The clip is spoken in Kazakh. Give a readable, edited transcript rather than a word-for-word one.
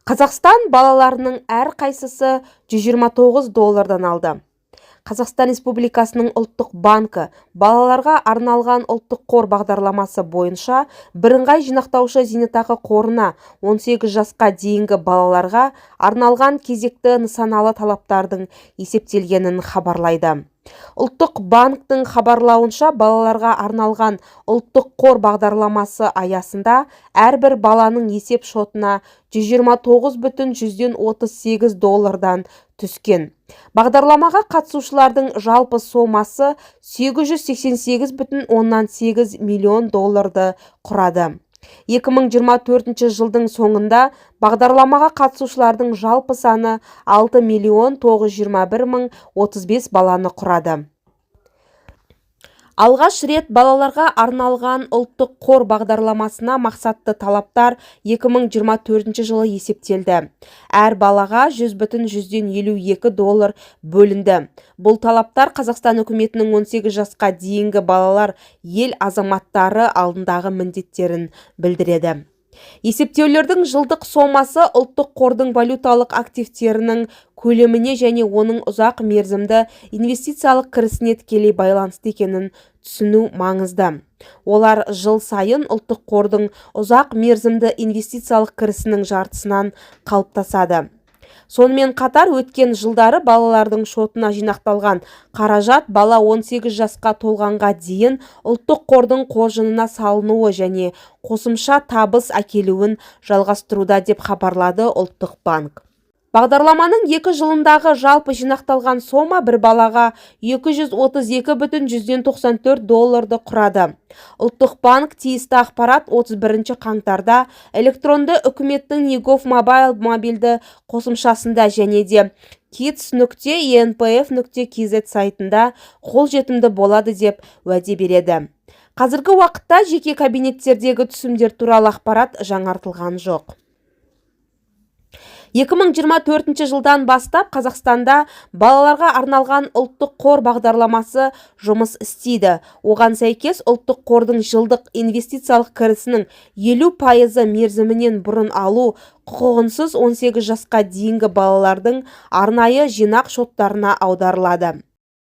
Қазақстан балаларының әрқайсысы 129 доллардан алды. Қазақстан Республикасының Ұлттық банкі балаларға арналған Ұлттық қор бағдарламасы бойынша бірыңғай жинақтаушы зейнетақы қорына 18 жасқа дейінгі балаларға арналған кезекті нысаналы талаптардың есептелгенін хабарлайды. Ұлттық банктің хабарлауынша, балаларға арналған Ұлттық қор бағдарламасы аясында әрбір баланың есеп шотына 129,38 доллардан түскен. Бағдарламаға қатысушылардың жалпы сомасы 888,8 миллион долларды құрады. 2024 жылдың соңында бағдарламаға қатысушылардың жалпы саны 6 миллион 921 мың 35 баланы құрады. Алғаш рет балаларға арналған Ұлттық қор бағдарламасына мақсатты талаптар 2024 жылы есептелді. Әр балаға 100,52 доллар бөлінді. Бұл талаптар Қазақстан үкіметінің 18 жасқа дейінгі балалар ел азаматтары алдындағы міндеттерін білдіреді. Есептеулердің жылдық сомасы Ұлттық қордың валюталық активтерінің көлеміне және оның ұзақ мерзімді инвестициялық кірісіне тікелей байланысты екенін түсіну маңызды. Олар жыл сайын Ұлттық қордың ұзақ мерзімді инвестициялық кірісінің жартысынан қалыптасады. Сонымен қатар өткен жылдары балалардың шотына жинақталған қаражат бала 18 жасқа толғанға дейін Ұлттық қордың қоржынына салынуы және қосымша табыс әкелуін жалғастыруда, деп хабарлады Ұлттық банк. Бағдарламаның екі жылындағы жалпы жинақталған сома бір балаға 232,94 долларды құрады. Ұлттық банк тиісті ақпарат 31 қаңтарда электронды үкіметтің eGov Mobile мобильді қосымшасында және де kids.enpf.kz сайтында қолжетімді болады деп уәде береді. Қазіргі уақытта жеке кабинеттердегі түсімдер туралы ақпарат жаңартылған жоқ. 2024 жылдан бастап Қазақстанда балаларға арналған Ұлттық қор бағдарламасы жұмыс істейді. Оған сәйкес, Ұлттық қордың жылдық инвестициялық кірісінің 50%-ы мерзімінен бұрын алу құқығынсыз 18 жасқа дейінгі балалардың арнайы жинақ шоттарына аударылады.